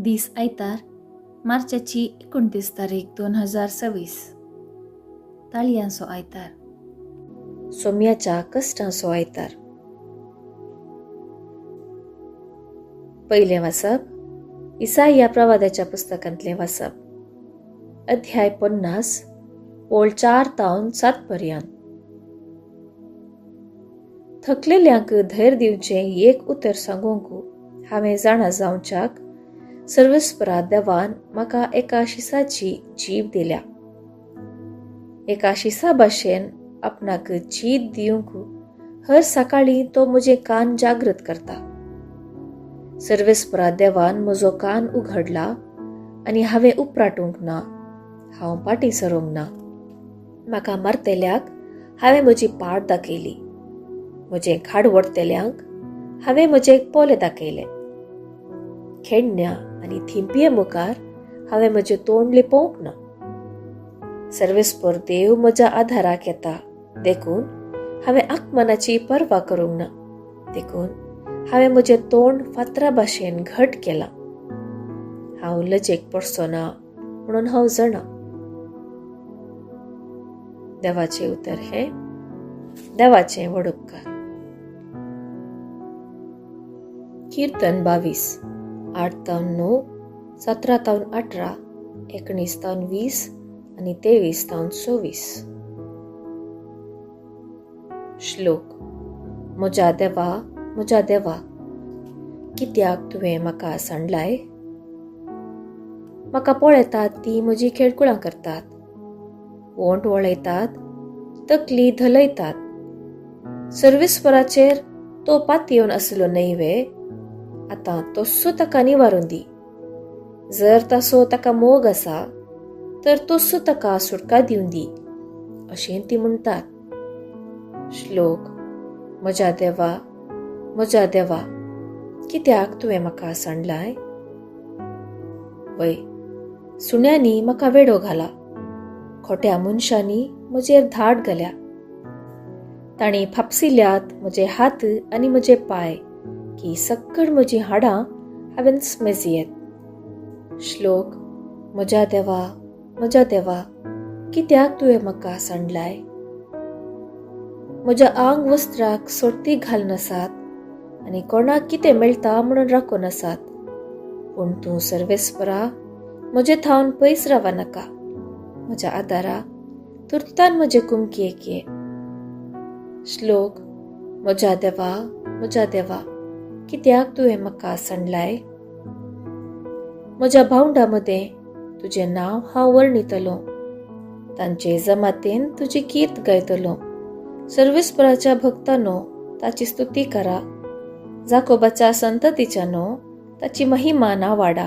दीस आयतार मार्चाची 29 तारीख 2026 ताळयांचो आयतार सोम्याच्या कश्टांचो आयतार. पयलें वाचप इसाया प्रवादाच्या पुस्तकांतलें वाचप, अध्याय 50 ओळ 4 तावन 7 पर्यंत. थकलेल्यांक धैर्य दिवचें एक उतर सांगूंक हांवें जाणा जावच्याक सर्वेस्परा देवान म्हाका एका शिसाची जीब दिल्या. एका शिसा भाशेन आपणाक चीत दिवंक हर सकाळीं तो म्हजे कान जागृत करता. सर्वेस्परा देवान म्हजो कान उघडला आनी हांवें उपराटूंक ना, हांव फाटीं सरूंक ना. म्हाका मारतेल्याक हांवें म्हजी पाट दाखयली, म्हजें खाड वडतेल्यांक हांवें म्हजे पोले दाखयले. खेडण्या आनी थिंपये मुखार हांवें म्हजें तोंड लिपोवंक ना. सर्वेस्पर देव म्हज्या आधाराक येता, देखून हांवें आकमनाची पर्वा करूंक ना. देखून हांवें म्हजें तोंड फातरा भाशेन घट केलां. हांव लजेक पडचो ना म्हणून हांव जाणा. देवाचें उतर हें देवाचें व्हड उपकार. कीर्तन 22 8 तावन 9, 17 तावन 18, 19 तावन 20 आनी 23 तावन 24. श्लोक. म्हज्या देवा, म्हज्या देवा, कित्याक तुवें म्हाका सांडलाय? म्हाका पळयतात ती म्हजी खेळकुळां करतात, ओंठ वळयतात, तकली धलयतात. सर्वेस्पराचेर तो पातयेवन आसलो न्हय वे? आतां तस्सो ताका निवारून दी. जर तसो ताका मोग आसा तर तस्सो ताका सुटका दिवन दी, अशें ती म्हणटात. श्लोक. म्हज्या देवा, म्हज्या देवा, कित्याक तुवें म्हाका सांडलाय? वय, सुण्यांनी म्हाका वेडो घाला, खोट्या मनशांनी म्हजेर धाड घाल्या. तांणी फापसिल्यात म्हजे हात आनी म्हजे पांय, की सक्कड म्हजीं हाडां हांवें मेजयेत. श्लोक. म्हज्या देवा, म्हज्या देवा, कित्याक तुवें म्हाका सांडलाय? म्हज्या आंग वस्त्राक सोडती घालनासात आनी कोणाक कितें मेळटा म्हणून राखून आसात. पूण तूं सर्वेस्परा म्हजे थावन पयस रावा नाका. म्हज्या आदारा तुर्तान म्हजे कुमकेक ये. श्लोक. म्हज्या देवा, म्हज्या देवा, कित्याक तुवें म्हाका सांडलाय? म्हज्या भावंडा मदें तुजें नांव हांव वर्णितलो, तांचे जमातेन तुजी कीर्त गायतलो. सर्वेस्पराच्या भक्तानो ताची स्तुती करा, जाकोबाच्या संततीच्यानो ताची महिमा नावाडा,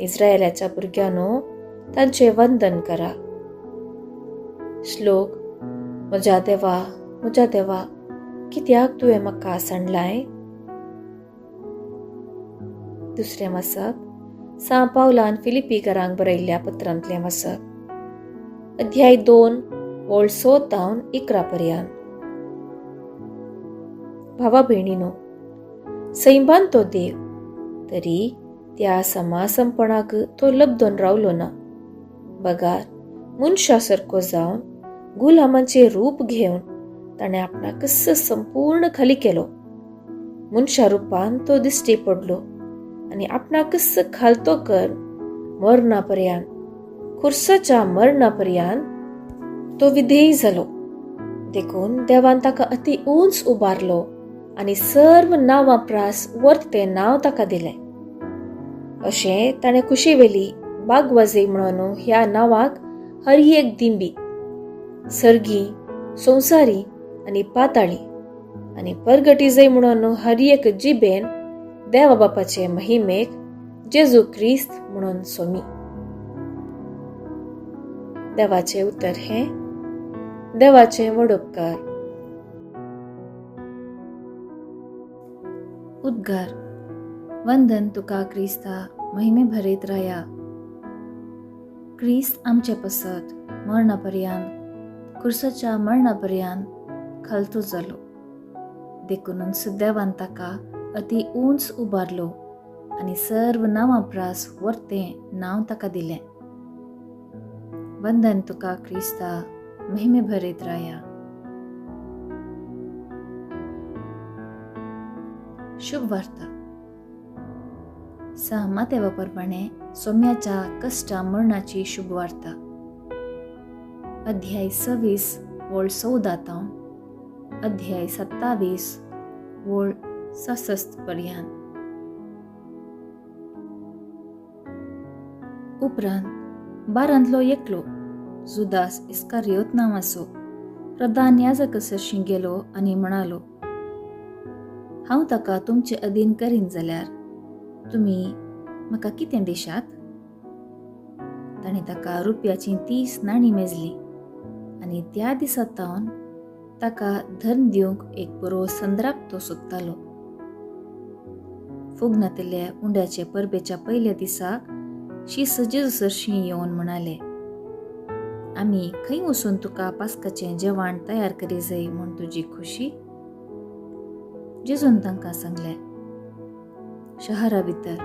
इस्रायलाच्या भुरग्यांनो तांचे वंदन करा. श्लोक. म्हज्या देवा, म्हज्या देवा, कित्याक तुवें म्हाका सांडलाय? दुसरें वाचप सां पावलान फिलिपीकरांक बरयल्ल्या पत्रांतलें वाचप, अध्याय 2 ओळ 6 तावन 11 पर्यंत. भावा भयणीनो, सैमान तो देव, तरी त्या समासंपणाक तो लब्दोन रावलो ना. बगार मनशा सारको जावन गुलामाचें रूप घेवन ताणें आपणाक संपूर्ण खाली केलो. मनशा रुपान तो दिश्टी पडलो आनी आपणाकच खालतो कर मरणा पर्यंत, खुर्साच्या मरणा पर्यंत तो विधेयी जालो. देखून देवान ताका अति उंच उबारलो आनी सर्व नांवां प्रास वर्तें नांव ताका दिलें. अशें ताणें कुशीवेली बागवाजे म्हणून ह्या नांवाक हर एक दिंबी, सर्गी, संवसारी आनी पाताळी आनी परगटीजय म्हणून हर एक जिबेन देवा बापाचे महिमेक जेजू क्रिस्त म्हणून सोमी. देवाचें उतर हें देवाचें व्हड उपकार. उद्गार. वंदन तुका क्रिस्ता महिमे भरीत राया. क्रिस्त आमचे पसत मरणा पर्यंत, खुर्साच्या मरणा पर्यंत खालतो जालो. देखूनच देवान ताका अति उंच उबारलो आनी सर्व नांवां प्रास वर्तें नांव ताका दिलें. वंदन तुका क्रिस्ता, महिमे भरीत राया. शुभ वार्ता. सा मातेवा प्रमाणे सोम्याच्या कश्टा मरणाची शुभ वार्ता. अध्याय 26 वळ 14 तावन अध्याय 27 वळ 66 पर्यंत. उपरांत बारांतलो एकलो जुदास इस्कारियोत नांवाचो प्रधान याजका सरशीं गेलो आनी म्हणालो, हांव ताका तुमचे अधीन करीन जाल्यार तुमी म्हाका कितें दिशात? ताणें ताका रुपयाचीं 30 नाणीं मेजलीं आनी त्या दिसा तावन ताका धर्म दिवंक एक बरो संद्राप तो सोदतालो. फुगनातल्या उंड्याचे परबेच्या पयल्या दिसा शीस जेजू सरशीं येवन म्हणाले, आमी खंय वचून तुका पास्काचें जेवण तयार करी जाय म्हूण तुजी खुशी? जेजून तांकां सांगलें, शहरा भितर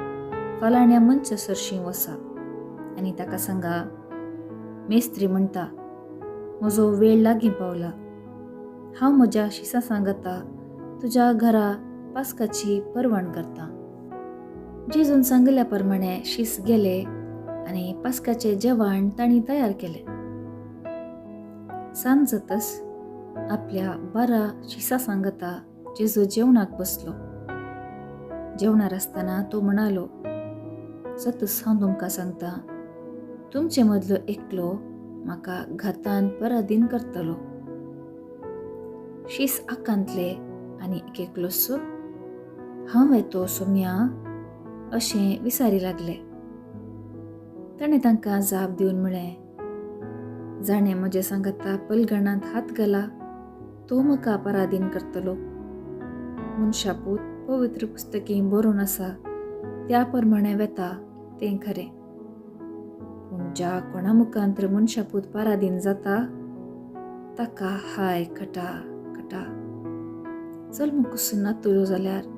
फलाण्या मनशा सरशीं वसा आनी ताका सांगा, मेस्त्री म्हणटा, म्हजो वेळ लागीं पावला, हांव म्हज्या शिसां सांगता तुज्या घरा पास्काची परवण करता. जेजून सांगिल्ल्या प्रमाणे शीस गेले आनी पास्काचें जेवण तांणी तयार केलें. सांज जातच आपल्या 12 शिसां सांगता जेजू जेवणाक बसलो. जेवणार आसतना तो म्हणालो, सतच हांव तुमकां सांगता, तुमचे मदलो एकलो म्हाका घातान पराधीन करतलो. शीस आकांतले आनी एक एकलोसो हांव येतो सोम्या अशें विचारी लागले. ताणें तांकां जाप दिवन म्हळें, जाणें म्हजें सांगता पलगणांत हात घाला तो म्हाका पराधीन करतलो. मनशापूत पवित्र पुस्तकी बरोवन आसा त्या प्रमाणे वेता तें खरें, पूण ज्या कोणा मुखांत्र मनशापूत पराधीन जाता ताका हाय खटा खटा. जल्म कुसून नातलो जाल्यार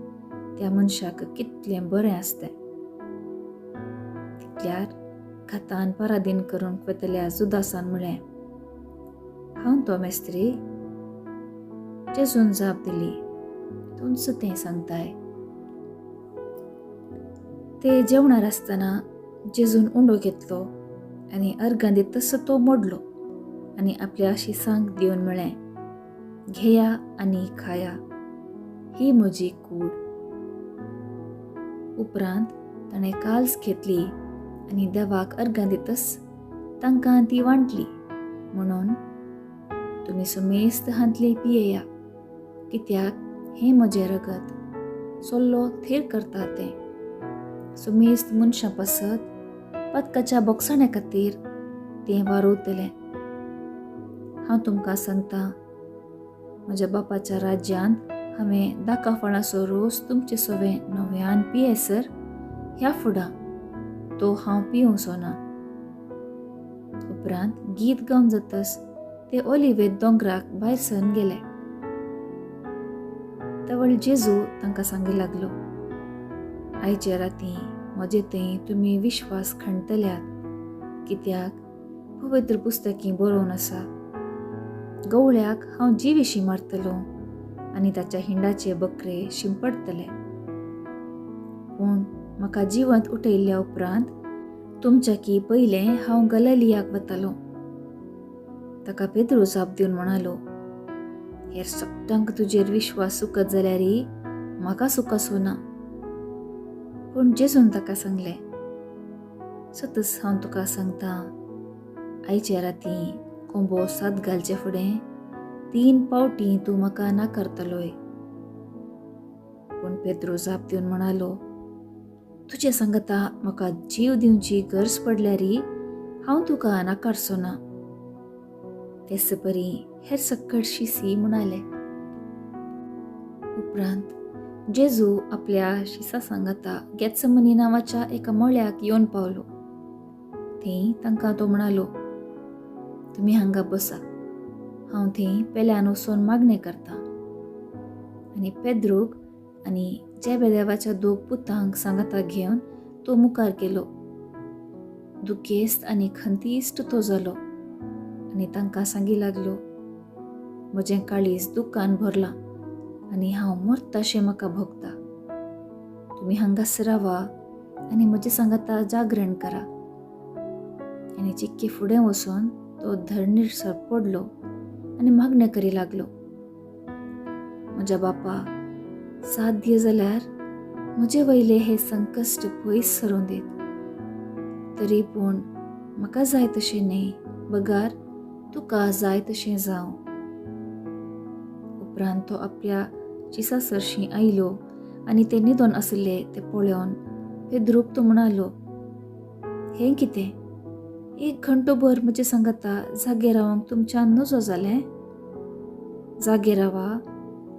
त्या मनशाक कितलें बरें आसतें. तितल्यार घातान पराधीन करूंक वतल्या जुदासान म्हळें, हांव तो मेस्त्री? जेजून जाप दिली, तूंच तें सांगताय. ते जेवणार आसतना जेजून उंडो घेतलो आनी अर्गां दितस तो मोडलो आनी आपल्या शिसांक दिवन म्हळें, घेया आनी खाया, ही म्हजी कूड. उपरांत ताणें काल्स घेतली आनी देवाक अर्गां दितस तांकां ती वांटली, म्हणून तुमी समेस्त हांतली पियेया, कित्याक हें म्हजें रगत सोल्लो थेर करता तें सुमेस्त मनशां पासत पदकाच्या बोगसाण्या खातीर तें वारोवतलें. हांव तुमकां सांगता, म्हज्या बापाच्या राज्यांत हांवें दाका फळाचो रोस तुमचे सवें नव्यान पियेसर ह्या फुडां तो हांव पिवचो ना. उपरांत गीत गावन जातच ते ओलिवेद दोंगराक भायर सरून गेले. तवळ जेजू तांकां सांगी लागलो, आयचे राती म्हजे थंय तुमी विश्वास खणटल्यात, कित्याक पवित्र पुस्तकी बरोवन आसा, गवळ्याक हांव जिविशी मारतलो आनी ताच्या हिंडाचे बकरे शिंपडटले. पूण म्हाका जिवंत उठयल्ल्या उपरांत तुमच्याकी पयलें हांव गललियाक वतालो. ताका पेद्रू जाप दिवन म्हणालो, हेर सगळ्यांक तुजेर विश्वास सुकत जाल्यारय म्हाका सुकासो ना. पूण जेजून ताका सांगलें, सतच हांव तुका सांगता, आयचे राती कोंबो सात घालचे फुडें 3 पावटी तूं म्हाका नाकारतलोय. पूण पेद्रू जाप दिवन म्हणालो, तुजे सांगता म्हाका जीव दिवची गरज पडल्यारय हांव तुका नाकारचो ना. तेच परी हेर सक्कड शिसी म्हणाले. उपरांत जेजू आपल्या शिसा सांगाता गेत्समनी नांवाच्या एका मळ्याक येवन पावलो. थंय तांकां तो म्हणालो, तुमी हांगा बसा, हांव थंय पेल्यान वचून मागणें करता. आनी पेद्रूक आनी जेबेदेवाच्या दोग पुतांक सांगाता घेवन तो मुखार गेलो. दुखेस्त आनी खंतीश्ट तो जालो आनी तांकां सांगी लागलो, म्हजें काळीज दुख्खान भरलां आनी हांव मरताशें म्हाका भोगता. तुमी हांगासर रावा आनी म्हजें सांगाता जागरण करा. आनी चिक्के फुडें वचून तो धरणीर सर पडलो आनी मागणें करी लागलो, म्हज्या बापा, साध्य जाल्यार म्हजे वयले हे संकश्ट पयस सरूं दीत, तरी पूण म्हाका जाय तशें न्हय, बगार तुका जाय तशें जावं. उपरांत तो आपल्या चिसा सरशीं आयलो आनी ते न्हिदोन आशिल्ले ते पळोवन पेद्रूक तो म्हणालो, हें कितें, एक घंटो भर म्हजे सांगाता जागे रावंक तुमच्यान नजो जालें? जागे रावा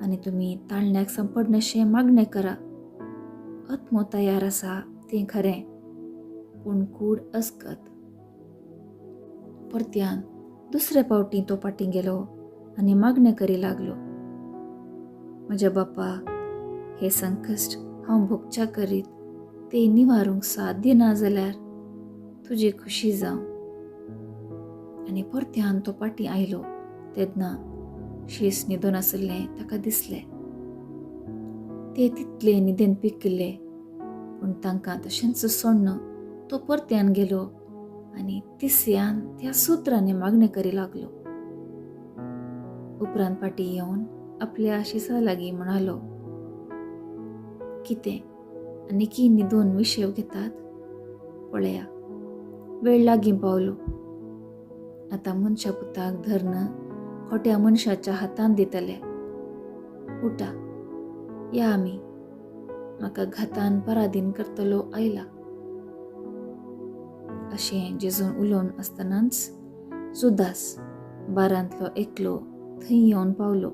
आनी तुमी ताळण्याक सांपडनाशें मागणें करा. आत्मो तयार आसा तें खरें, पूण कूड अस्कत. परत्यान दुसरे पावटी तो फाटीं गेलो आनी मागणें करी लागलो, म्हज्या बापा, हे संकश्ट हांव भोगच्या करीत ते निवारूंक साध्य ना जाल्यार तुजी खुशी जावं. आनी परत्यान तो फाटीं आयलो तेन्ना शीस न्हिदून आशिल्लें ताका दिसलें. ते तितले न्हिदेन पिकिल्ले, पूण तांकां तशेंच सोडून तो परत्यान गेलो आनी तिसऱ्यान त्या सुत्रांनी मागणें करी लागलो. उपरांत फाटीं येवन आपल्या शिसा लागीं म्हणालो, कितें आनीकी न्हिदून विशेव घेतात? पळया, वेळ लागीं पावलो. आतां मनशा पुताक धरून खोट्या मनशाच्या हातांत दितले. उठा, या आमी, म्हाका घातान पराधीन करतलो आयला. अशें जेजून उलोवन आसतनाच जुदास बारांतलो एकलो थंय येवन पावलो.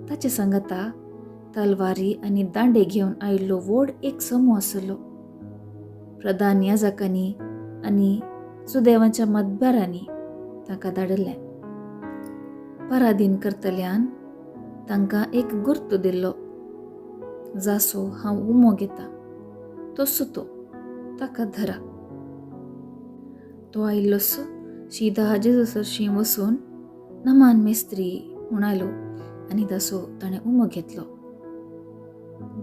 ताचे सांगाता तलवारी आनी दांडे घेवन आयिल्लो व्हड एक समूह आसलो. प्रधान याजकांनी आनी सुदेवांच्या मतदारांनी ताका धाडिल्लें. पराधीन करतल्यान तांकां एक गुर्त दिल्लो, जासो हांव उमो घेता तो सुतो, ताका धरा. तो आयिल्लोस शिदा जेजू सरशीं वचून नमान मेस्त्री म्हणालो आनी तसो ताणें उमो घेतलो.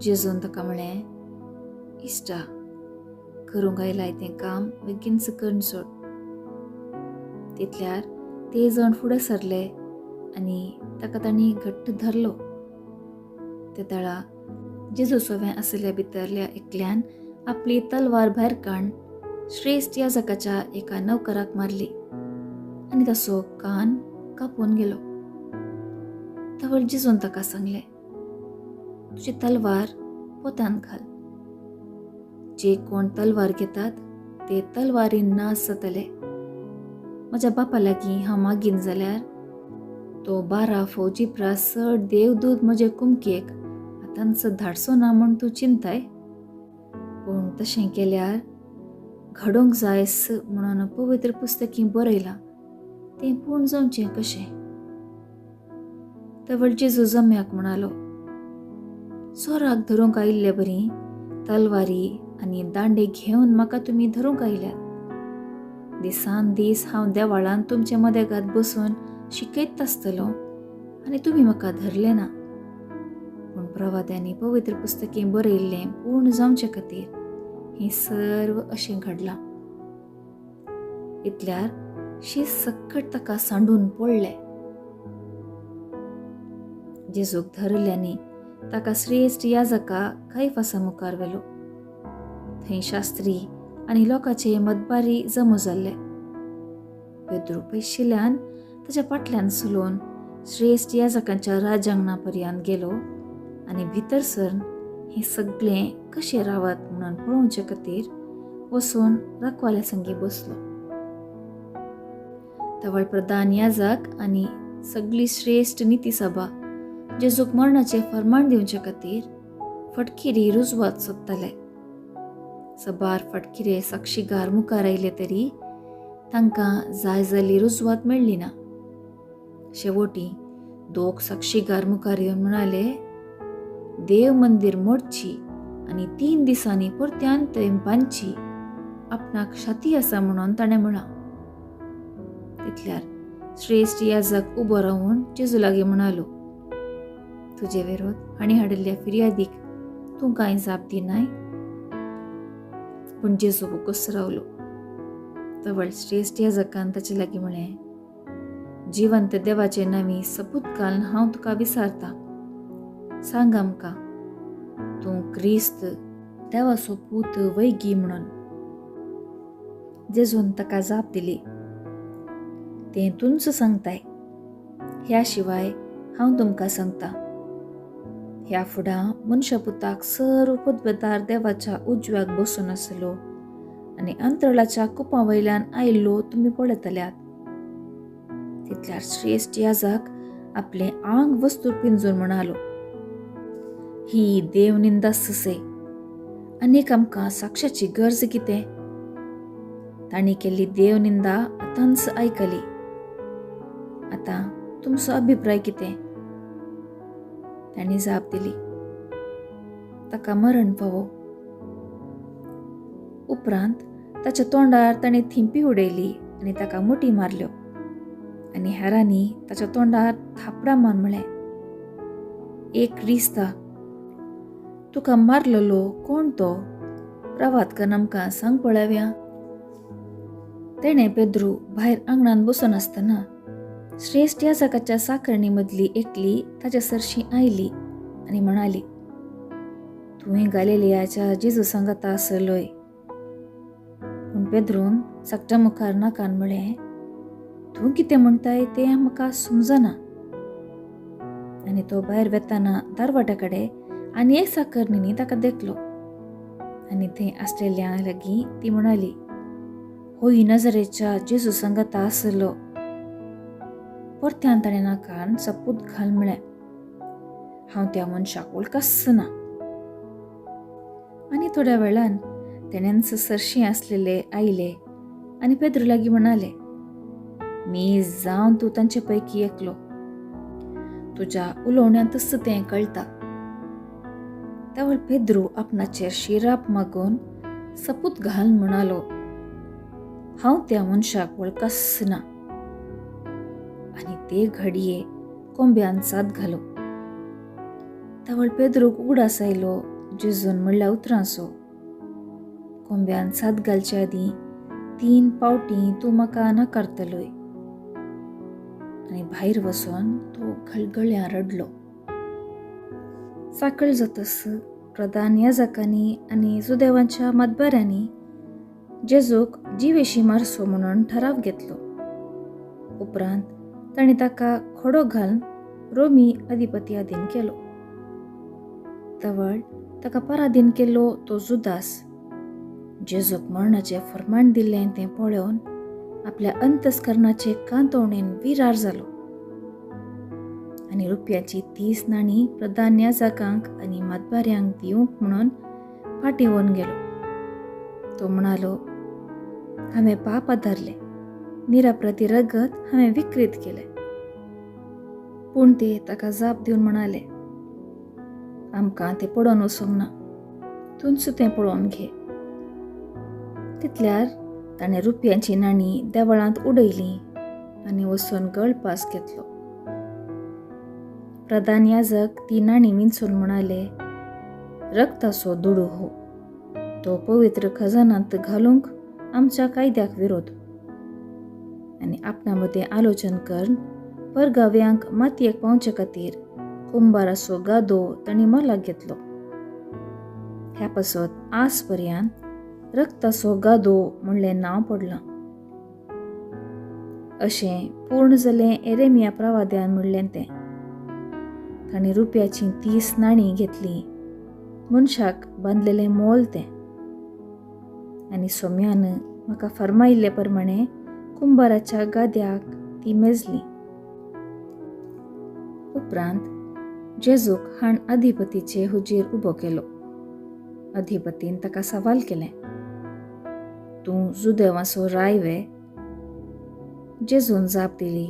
जेजून ताका म्हळें, इश्टा, करूंक आयलाय तें काम बेगीनच करून सोड. तितल्यार ते जाण फुडें सरले आनी ताका तांणी घट्ट धरलो. ते तळा जेजू सोवें आशिल्ल्या भितरल्या एकल्यान आपली तलवार भायर काडून श्रेश्ठ याजकाच्या एका नौकराक मारली आनी ताचो कान कापून गेलो. तवळ जेजून ताका सांगलें, तुजी तलवार पोतान घाल. जे कोण तलवार घेतात ते तलवारीन नाश जातले. म्हज्या बापा लागीं हांव मागीन जाल्यार तो 12 फौजी प्रास चड देवदूत म्हजे कुमकेक आतांच धाडचो ना म्हूण तूं चिंताय. पूण तशें केल्यार घडोवंक जाय म्हणून पवित्र पुस्तकी बरयलां तें पूर्ण जावचें कशें? तवळ जेजू जम्याक म्हणालो, चोराक धरूंक आयिल्ले बरी तलवारी आनी दांडे घेवन म्हाका तुमी धरूंक आयल्यात. दिसान दीस हांव देवाळान तुमचे मदेगात बसून शिकयत आसतलो आनी तुमी म्हाका धरले ना. पूण प्रवाद्यांनी पवित्र पुस्तकें बरयिल्लें पूर्ण जावचे खातीर हें सर्व अशें घडलां. इतल्यार शीस सक्कट ताका सांडून पडले. जेजूक धरल्यांनी ताका श्रेश्ठ याजका कायफासा मुखार व्हेलो. थंय शास्त्री आनी लोकांचे मतबारी जमो जाल्ले. पेद्रू पयशिल्ल्यान ताच्या फाटल्यान चलोवन श्रेश्ठ याजकांच्या राजांगणा पर्यंत गेलो आनी भितर सरन हें सगळें कशें रावत म्हणून पळोवचे खातीर वचून राखवाल्या संगी बसलो. तवळ प्रधान याजक आनी सगळी श्रेश्ठ निती सभा जेजूक मरणाचें फर्माण दिवचे खातीर फटकिरी रुजवात सोदताले. सबार फटकिरे साक्षीगार मुखार आयले तरी तांकां जाय जाल्ली रुजवात मेळ्ळी ना. शेवटी दोग साक्षीगार मुखार येवन म्हणाले, देव मंदीर मोडची आनी 3 दिसांनी परत्यान थंय बांदची आपणाक शाती आसा म्हणून ताणें म्हळां. तितल्यार श्रेश्ठ याजक उबो रावून जेजू लागीं म्हणालो, तुजे विरोध हांणी हाडिल्ल्या फिर्यादीक तूं कांय जाप दिनाय? पूण जेजू वोगोच रावलो. तवळ श्रेश्ठ याजकान ताचे लागीं म्हळें, जिवंत देवाचे नांवी सपूत घालून हांव तुका विचारता, सांग आमकां, तूं क्रिस्त देवाचो पूत वैगी म्हणून. जेजून ताका जाप दिली, तें तूंच सांगताय, ह्या शिवाय हांव तुमकां सांगता, ह्या फुडां मनशापुताक सर्व पदवेदार देवाच्या उजव्याक बसून आसलो आनी अंतराळाच्या कुपां वयल्यान आयिल्लो तुमी पळयतल्यात. तितल्यार श्रेश्ठ याजक आपलें आंग वस्तू पिंजून म्हणालो, ही देवनिंदा ससे, आनीक आमकां साक्षाची गरज कितें? तांणी केल्ली देवनिंदा आतांच आयकली, आतां तुमचो अभिप्राय कितें? तांणी जाप दिली, ताका मरण फावो. उपरांत ताच्या तोंडार ताणें थिंपी उडयली आनी ताका मुठी मारल्यो आनी हेरांनी ताच्या तोंडार थापडां मारून म्हळें, एक क्रिस्ता, तुका मारलेलो कोण तो? प्रवात करून आमकां सांग पळोवया. तेणें पेद्रू भायर आंगणांत बसून आसतना श्रेश्ठ याजकाच्या साकरणी मदली एकली ताच्या सरशी आयली आनी म्हणाली, तुवें गालिलियाच्या जेजू सांगाता आसलोय. पूण पेद्रून सगळ्या मुखार नाकान म्हळें, तूं कितें म्हणटाय तें म्हाका समजना. आनी तो भायर वेताना दारवाट्या कडेन आनी एक साकरणींनी ताका देखलो आनी थंय आसलेल्या लागीं ती म्हणाली, होय नजरेच्या जेजू सांगाता आसलो. परत्यान ताणें नाकान सपूत घाल म्हळें, हांव त्या मनशाक वळखच ना. आनी थोड्या वेळान तेणेंच सरशीं आसलेले आयले आनी पेद्रू लागीं म्हणाले, मी जावन तूं तांचे पैकी एकलो, तुज्या उलोवण्यांतच तें कळटा. त्यावेळ पेद्रू आपणाचेर शिराप मागून सपूत घालून म्हणालो, हांव त्या मनशाक वळखच ना. आनी ते घडये कोंब्यान साद घालो. तवळ पेद्रूक उगडास आयलो जेजून म्हणल्या उतरांचो, कोंब्यान साद घालचे आदीं 3 पावटी तूं म्हाका नाकारतलोय. आनी भायर वचून तो घळघळ्यां रडलो. साकळ जातस प्रधान याजकांनी आनी जुदेवांच्या मतबाऱ्यांनी जेजूक जिवेशी मारसो म्हणून ठराव घेतलो. उपरांत तांणी ताका खोडो घालून रोमी अधिपती अधीन केलो. तवळ ताका पराधीन केलो तो जुदास जेजूक मरणाचें फर्माण दिल्लें तें पळोवन आपल्या अंतस्करणाचे कांतवणेन विरार जालो आनी रुपयाची 30 नाणी प्रधान याजकांक आनी मतबाऱ्यांक दिवंक म्हणून फाटीं वोन गेलो. तो म्हणालो, हांवें पाप आदारलें, निराप्रती रगत हांवें विकृत केलें. पूण ते ताका जाप दिवन म्हणाले, आमकां तें पडोवन वचूंक ना, तूंच तें पळोवन घे. तितल्यार ताणें रुपयांची नाणी देवळांत उडयली आनी वचून गळपास घेतलो. प्रधान याजक ती नाणी विंचून म्हणाले, रक्ताचो दुडू हो, तो पवित्र खजानांत घालूंक आमच्या कायद्याक विरोध. आनी आपणा मदें आलोचन करून परगाव्यांक मातयेक पावचे खातीर कुंबाराचो गादो तांणी मोलाक घेतलो. ह्या पासत आज पर्यंत रक्ताचो गादो म्हणलें नांव पडलां. अशें पूर्ण जालें एरेमिया प्रवाद्यान म्हणलें तें. तांणी रुपयाची 30 नाणी घेतली, मनशाक बांदलेलें मोल तें. आनी सोम्यान म्हाका फर्मायिल्ले प्रमाणे कुंबाराच्या गाद्याक ती मेजली. उपरांत जेजूक हाण अधिपतीचे हुजीर उबो केलो. अधिपतीन ताका सवाल केलें, तूं जुदेवाचो राय वे? जेजून जाप दिली,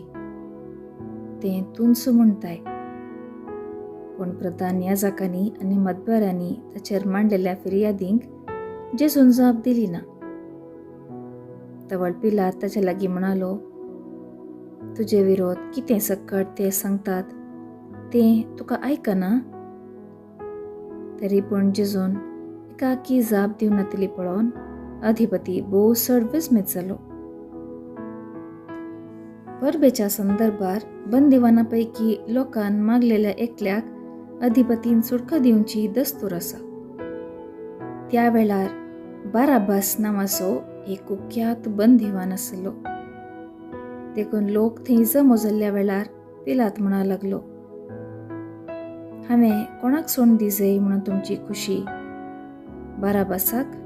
तें तूंच म्हणटाय. पूण प्रधान याजकांनी आनी मतबऱ्यांनी ताचेर मांडलेल्या फिर्यादींक जेजून जाप दिली ना. तवळ पिलात ताच्या लागीं म्हणालो, तुजे विरोध कितें सक्कड ते सांगतात तें तुका आयकना? तरी पूण जेजून एकाकी जाप दिवं नातिल्ली पळोवन अधिपती भोव चड विस्मीत जालो. परबेच्या संदर्भार बंदिवाना पैकी लोकान मागलेल्या एकल्याक अधिपतीन सुटका दिवची दस्तूर आसा. त्या वेळार बाराबास नांवाचो एक कुख्यात बंदिवान आसलो. देखून लोक थंय जमो जाल्ल्या वेळार पिलात म्हणा लागलो, हांवें कोणाक सोडून दिजय म्हणून तुमची खुशी, बाराबासाक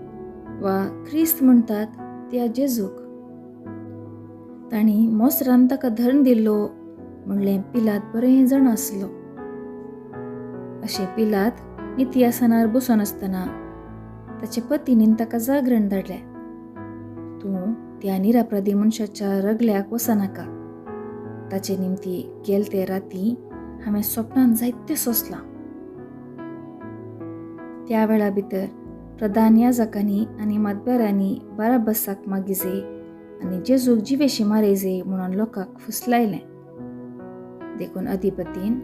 वा ख्रिस्त म्हणटात त्या जेजूक? तांणी मोसरान ताका धरून दिल्लो म्हणलें पिलात बरें जाण आसलो. अशें पिलात नित्यासनार बसून आसतना ताचे पतीनीन ताका जागरण धाडलें, तूं त्या निरापराधी मनशाच्या रगल्याक वचनाका, ताचे निमती गेल ते राती हांवें स्वप्नान जायतें सोंसलां. त्या वेळा भितर प्रधान याजकांनी आनी मतबऱ्यांनी बाराबसाक मागिजे आनी जेजूक जिवेशी मारेजे म्हणून लोकांक फुसलायलें. देखून अधिपतीन,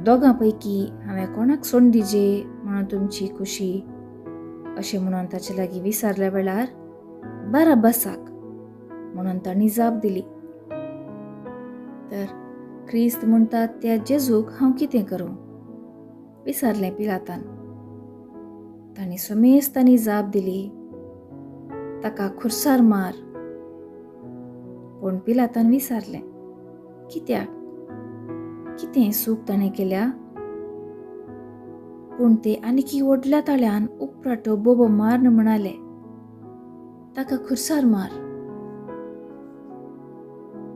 दोगां पैकी हांवें कोणाक सोडून दिजे म्हणून तुमची खुशी अशें म्हणून ताचे लागीं विचारल्या वेळार बाराबसाक म्हणून तांणी जाप दिली. तर ख्रिस्त म्हणटात त्या जेजूक हांव कितें करूं? विचारलें पिलातान. तांणी समेस्तांनी जाप दिली, ताका खुर्सार मार. पूण पिलातान विचारलें, कित्याक? कितें चूक ताणें केल्या? पूण ते आनीकी व्हडल्या ताळ्यान उपराटो बोबो मारून म्हणाले, ताका खुर्सार मार.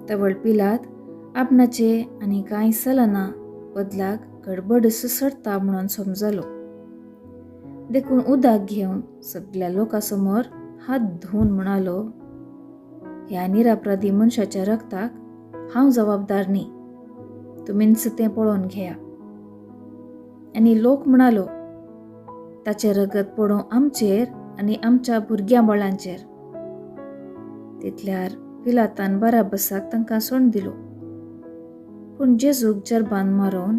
तवळ पिलात आपणाचे आनी कांय चलना बदलाक गडबड सुसरता म्हणून समजलो. देखून उदक घेवन सगल्या लोकां समोर हात धुवन म्हणालो, ह्या निरापराधी मनशाच्या रक्ताक हांव जबाबदार न्ही, तुमीच तें पळोवन घेया. आनी लोक म्हणालो, ताचें रगत पडूं आमचेर आनी आमच्या भुरग्यां बाळांचेर. तितल्यार पिलातान बाराबसाक तांकां सोडून दिलो. पूण जेजूक जरबान मारून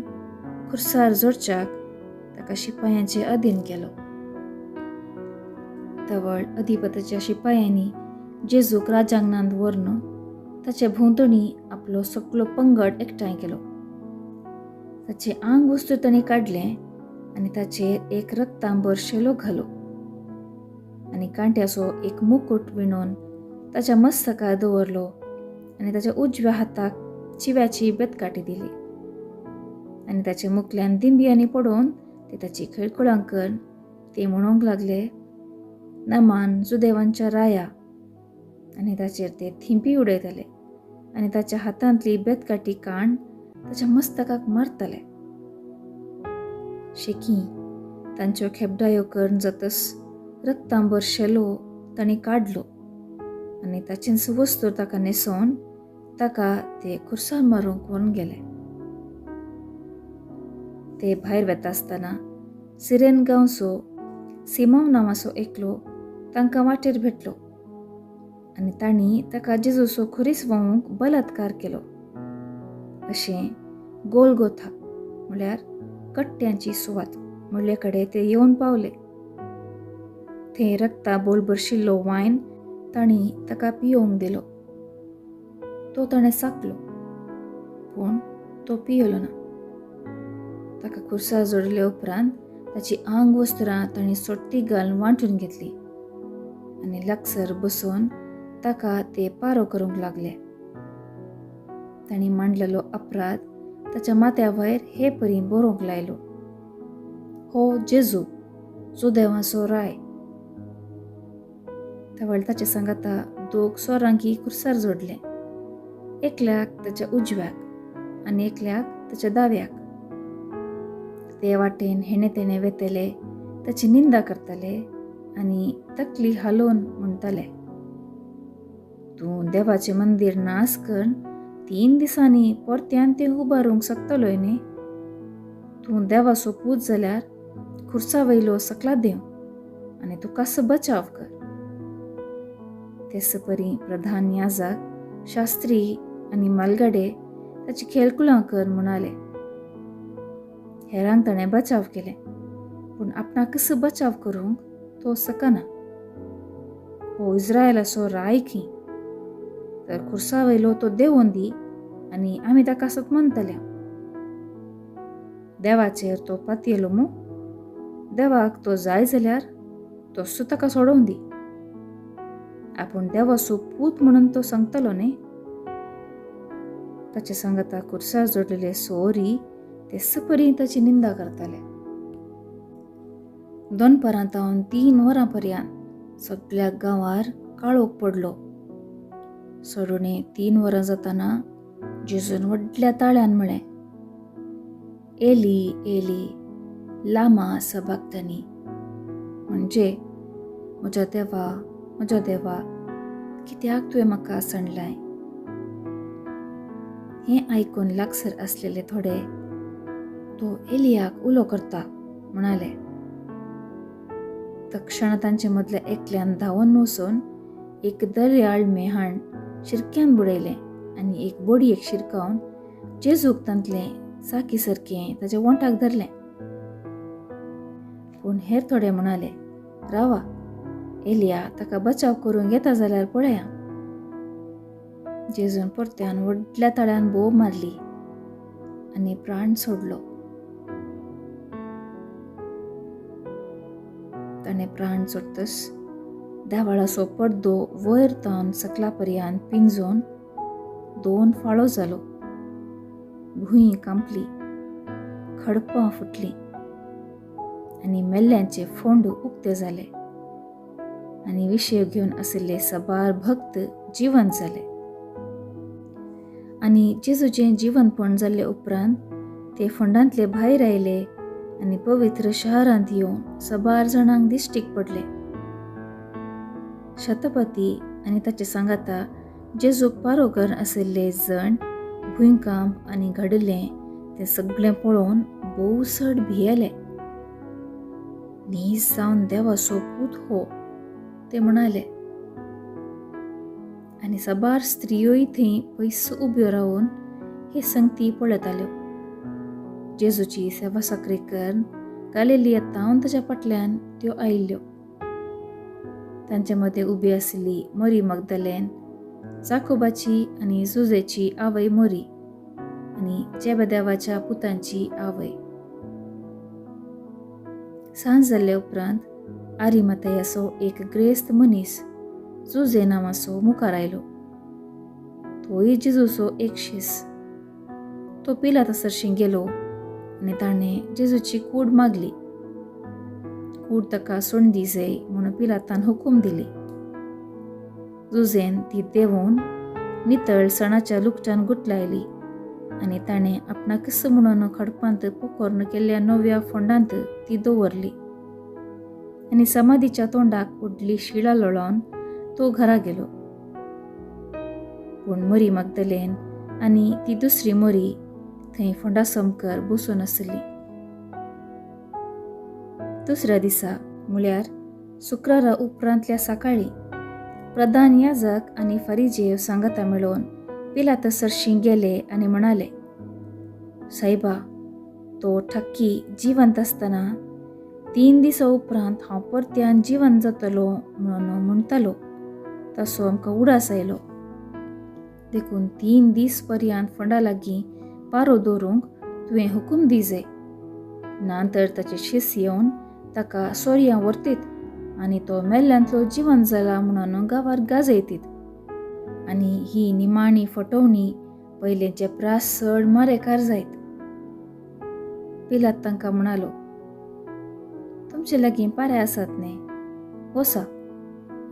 खुर्सार जोडच्याक ताका शिपायांचे अधीन केलो. तवळ अधिपताच्या शिपायांनी जेजूक राजांगणांत व्हरून ताचे भोंवतणी आपलो सगलो पंगड एकठांय केलो. ताचें आंग वस्तू तांणी काडलें आनी ताचेर एक रक्तांबर शेलो घालो आनी कांट्याचो एक मुकूट विणून ताच्या मस्तकार दवरलो आनी ताच्या उजव्या हाताक चिव्याची बेतकाटी दिली आनी ताच्या मुखल्यान दिंबियांनी पडोवन ते ताची खिळखुळां करून ते म्हणूंक लागले, नमान जुदेवांच्या राया. आनी ताचेर ते थिंपी उडयताले आनी ताच्या हातांतली बेतकाटी काण ताच्या मस्तकाक मारताले. शेकी तांच्यो खेपडायो करून जातस रक्तांबर शेलो तांणी काडलो आनी ताचेंच वस्तू ताका न्हेसोवन ताका ते खुर्सार मारूंक व्हरून गेले. ते भायर वेता आसतना सिरेन गांवचो सिमांव नांवाचो एकलो तांकां वाटेर भेटलो आनी तांणी ताका जेजूचो खुरीस व्हांवूंक बलात्कार केलो. अशें गोलगोथा म्हळ्यार कट्ट्यांची सुवात म्हणले कडेन ते येवन पावले. थंय रक्ता बोल भरशिल्लो वायन तांणी ताका पियोवंक दिलो. तो ताणें साकलो, पूण तो पियलो ना. ताका खुर्सार जोडले उपरांत ताची आंग वस्त्रां तांणी सोट्टी घालून वांटून घेतली आनी लागसर बसोवन ताका ते पारो करूंक लागले. तांणी मांडलेलो अपराध ताच्या माथ्या वयर हे परी बरोवंक लायलो, हो जेजू जुदेवांचो राय. तवळ ताचे सांगाता दोग सोरांकी खुर्सार जोडले, एकल्याक ताच्या उजव्याक आनी एकल्याक ताच्या दाव्याक. ते वाटेन हेणे तेणे वेतले, ताची निंदा करताले आनी तकली हालोवन म्हणटाले, तूं देवाचें मंदीर नाश करून 3 दिसांनी परत्यान तें उबारूंक शकतलोय न्ही, तूं देवाचो पूत जाल्यार खुर्सा वयलो सकला देव आनी तुकाच बचाव कर. तेच परी प्रधान याजक, शास्त्री आनी मालगाडे ताची खेळकुलां कर म्हणाले. हेरांक ताणें बचाव केलें, पूण आपणाकच बचाव करूंक तो सकना. हो इस्रायलाचो राय खी, तर खुर्सा वयलो तो देवोन दी आनी आमी ताका सत मानतल्या. देवाचेर तो पातयेलो मू, देवाक तो जाय जाल्यार तसो ताका सोडोवन दी. आपूण देवाचो पूत म्हणून तो सांगतलो न्ही. ताचे सांगाता खुर्सार जोडलेले सोरी तेच परी ताची निंदा करताले. दनपारां तावन 3 वरां पर्यंत सगळ्या गांवार काळोख पडलो. सडुणे 3 वरां जाताना जेजून व्हडल्या ताळ्यान म्हळें, एली एली लामा सबाक्तनी, म्हणजे म्हज्या देवा म्हज्या देवा कित्याक तुवें म्हाका सांडलाय. हें आयकून लागसर आसलेले थोडे तो एलियाक उलो करता म्हणाले. तक्षण तांचे मदल्या एकल्यान धांवन वचून एक दर्याळ मेहाण शिरक्यान बुडयलें आनी एक बोडयेक शिरकावन जेजूक तांतलें साकी सारकें ताच्या वोंठाक धरलें. पूण हेर थोडे म्हणाले, रावा, एलिया ताका बचाव करूंक येता जाल्यार पळया. जेजून परत्यान व्हडल्या ताळ्यान बोब मारली आनी प्राण सोडलो. ताणें प्राण सोडतस देवाळाचो पडदो वयर तावन सकला पर्यंत पिंजून 2 फाळो जालो. भूंय कांपली, खडपां फुटलीं आनी मेल्ल्यांचे फोंड उक्ते जाले आनी विशय घेवन आशिल्ले सबार भक्त जिवंत जाले. आनी जेजूचें जिवनपण जाल्ले उपरांत ते फोंडांतले भायर आयले आनी पवित्र शहरांत येवन सबार जाणांक दिश्टीक पडले. शतपती आनी ताचे सांगाता जेजूक पारोगर आशिल्ले जण भुंयकांप आनी घडिल्लें तें सगळें पळोवन भोव चड भियेले. न्हीज जावन देवाचो पूत हो, ते म्हणाले. आनी साबार स्त्रियोय थंय पयस उब्यो रावन हे संगती पळयताल्यो. जेजूची सेवा साकरी करून गालिलिया तावन ताच्या फाटल्यान त्यो आयिल्ल्यो. तांचे मदें उबी आशिल्ली मरी मगदलेन, जाकोबाची आनी जुजेची आवय मोरी आनी जेबेदेवाच्या पुतांची आवय. सांज जाल्ले उपरांत आरिमाथयाचो एक ग्रेस्त मनीस जुजे नांवाचो मुखार आयलो. तोय जेजूचो एक शीस. तो पिलाता सरशीं गेलो आनी ताणें जेजूची कूड मागली. कूड ताका सोडून दी जाय म्हणून पिलातान हुकूम दिली. जुजेन ती देंवोवन नितळ सणाच्या लुकटान गुटलायली आनी ताणें आपणाकच म्हणून खडपांत पोखोर्ण केल्ल्या नव्या फोंडांत ती दवरली आनी समाधीच्या तोंडाक उडली शिळा लोळोवन तो घरा गेलो. पूण मरी मगदलेन आनी ती दुसरी मरी थंय फोंडा समकर बसून आसली. दुसऱ्या दिसा म्हळ्यार शुक्रारा उपरांतल्या सकाळीं प्रधान याजक आनी फरिजेव सांगाता मेळोवन पिलाता सरशीं गेले आनी म्हणाले, सायबा, तो ठक्की जिवंत आसतना 3 दिसां उपरांत हांव परत्यान जिवंत जातलो म्हणून म्हणटालो, तसो आमकां उडास आयलो. देखून 3 दीस पर्यंत फोंडा लागीं पारो दवरूंक तुवें हुकूम दी जाय, ना तर ताचे शीस येवन ताका सोरयां व्हरतीत आनी तो मेल्ल्यांतलो जिवंत जाला म्हणून गांवार गाजयतीत आनी ही निमाणी फटोवणी पयलेंचे प्रास चड मारेकार जायत. पिलात तांकां म्हणालो, तुमचे लागीं पारे आसात न्ही, वसा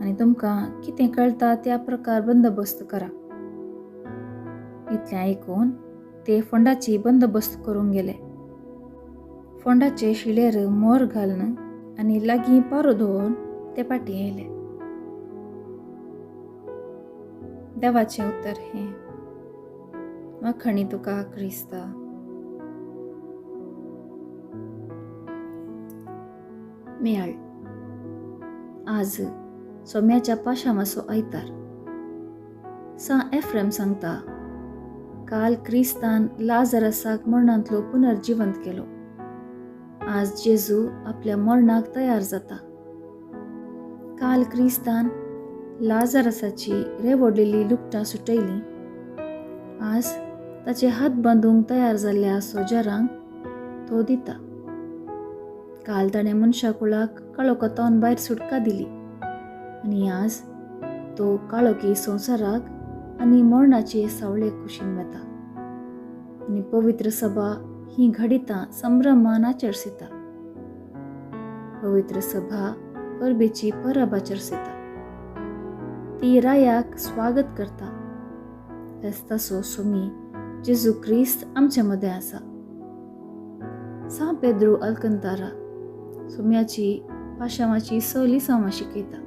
आनी तुमकां कितें कळटा त्या प्रकार बंदोबस्त करा. इतलें आयकून ते फोंडाची बंदोबस्त करूंक गेले. फोंडाचे शिळेर मोर घालून आनी लागीं पारो दवरून ते फाटीं आयले. देवाचें उतर हें. वाखाणी तुका क्रिस्ता. मेळ आज सोम्याच्या पाशामाचो आयतार. सां एफ्रेम सांगता, काल क्रिस्तान लाजरसाक मरणांतलो पुनर्जिवंत केलो. आज जेजू आपल्या मरणाक तयार जाता. काल क्रिस्तान लाजरसाची रेवडलेली लुकटां सुटयली. आज ताचे हात बांदूंक तयार जाल्ल्या सोजरांक तो दिता. काल ताणें मनशा कुळाक काळोखांतल्यान भायर सुटका दिली आनी आज तो काळोखी संवसाराक आनी मरणाचे सावळे कुशीन वता आनी पवित्र सभा ही घडितां संभ्रमान आचरसिता. पवित्र सभा परबेची परब आचरसिता. ती रायाक स्वागत करता. फेस्ताचो सोमी जेजू क्रिस्त आमचे मदें आसा. सां पेद्रू अल्कंतारा सोम्याची पाशांवाची 6 लिसांवां शिकयता.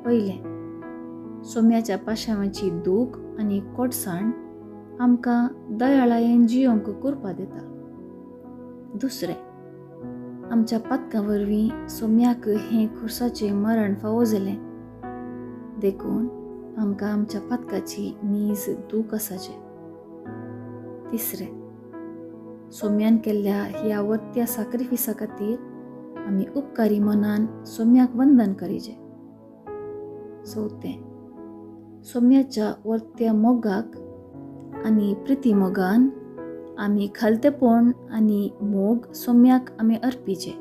पयलें, सोम्याच्या पाशांवाची दूख आनी कोटसाण आमकां दयाळायेन जियोंक कुरपा दिता. दुसरें, आमच्या पातकां वरवीं सोम्याक हें खुर्साचें मरण फावो जालें, देखून आमकां आमच्या पातकाची नीज दूख आसाचें. तिसरें, सोम्यान केल्ल्या ह्या वर्त्या साक्रिफिसा खातीर आमी उपकारी मनान सोम्याक वंदन करीजे. चवथें, सोम्याच्या वर्त्या मोगाक आनी प्रिती मोगान आमी खालतेपण आनी मोग सोम्याक आमी अर्पिजे.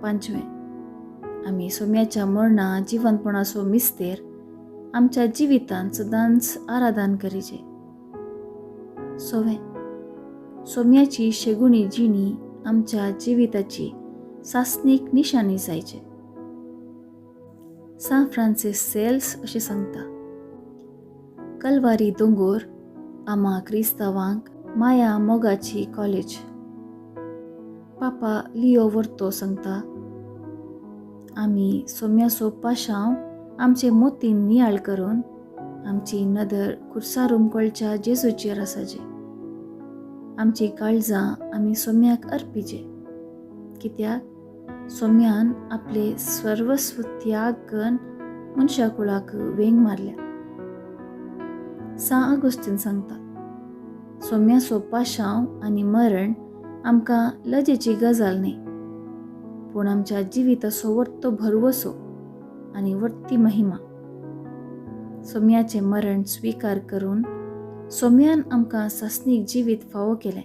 पांचवें, आमी सोम्याच्या मरणा जिवनपणाचो मिस्तेर आमच्या जिवितांत सदांच आराधन करीजे. सवें, सोम्याची शेगुणी जिणी आमच्या जिविताची सासणीक निशाणी जायचे. सां फ्रांसीस सेल्स अशें सांगता, कलवारी दोंगोर आमा क्रिस्तांवांक माया मोगाची कॉलेज. पापा लियो वर्तो सांगता, आमी सोम्याचो पाशांव आमचे मोतीन नियाळ करून आमची नदर खुर्सार उमकळच्या जेजूचेर आसाचे. आमची काळजां आमी सोम्याक अर्पिचे, कित्याक सोम्यान आपले सर्वस्व त्याग करून मनशा कुळाक वेंग मारल्या. सां आगोस्तीन सांगता, सोम्याचो पाशांव आनी मरण आमकां लजेची गजाल न्हय, पूण आमच्या जिविताचो वर्तो भरवसो आनी वर्ती महिमा. सोम्याचें मरण स्विकार करून सोम्यान आमकां सासणीक जिवीत फावो केलें.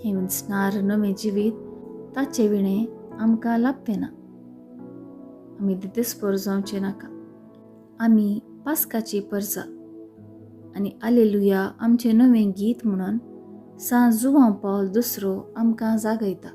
हें विंचणार नवें जिवीत ताचे विणें आमकां लाभतें ना. आमी दितेस्पोर जावचें नाका. आमी पास्काची परजा आनी आलेलुया आमचें नवें गीत म्हणून सां जुवांव पावल दुसरो आमकां जागयता.